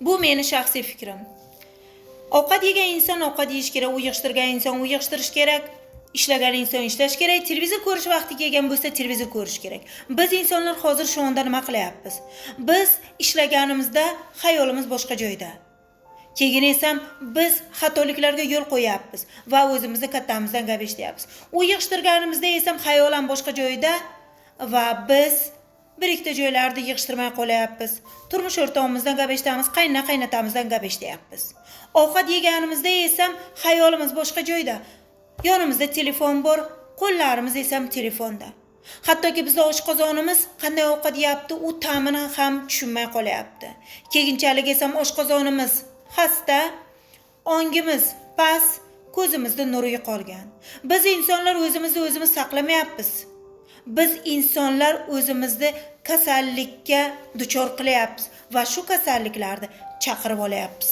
Bu meni shaxsiy fikrim. Ovqat yegan inson ovqat yeyish kerak, uy yig'ishtirgan inson uy yig'ishtirish kerak, ishlagan inson ishlash kerak, televizor ko'rish vaqti kelgan bo'lsa, televizor ko'rish kerak. Biz insonlar hozir shu onda nima qilyapmiz? Biz ishlaganimizda xayolimiz boshqa joyda. Keyin esa biz xatoliklarga yo'l qo'yapmiz va o'zimizni kattamizdan gap eshityapmiz. Uy yig'ishtirganimizda esa xayolan boshqa joyda va biz bir ikkita joylarni yig'ishtirmay qolyapmiz. Turmush o'rtog'imizdan gap eshitamiz, qaynona qaynotamizdan gap eshityapmiz. Ovqat yeganimizda esa xayolimiz boshqa joyda. Yonimizda telefon bor, qo'llarimiz esa telefonda. Hattoki bizni oshqozonimiz qanday ovqat yeyapti, u ta'mini ham tushunmay qolyapti. Keyinchalik esa oshqozonimiz xasta, ongimiz past, ko'zimizda nuri yo'qolgan. Biz insonlar o'zimizni o'zimiz saqlamayapmiz. Biz insonlar o'zimizni kasallikka duchor qilyapmiz va shu kasalliklarni chaqirib olyapmiz.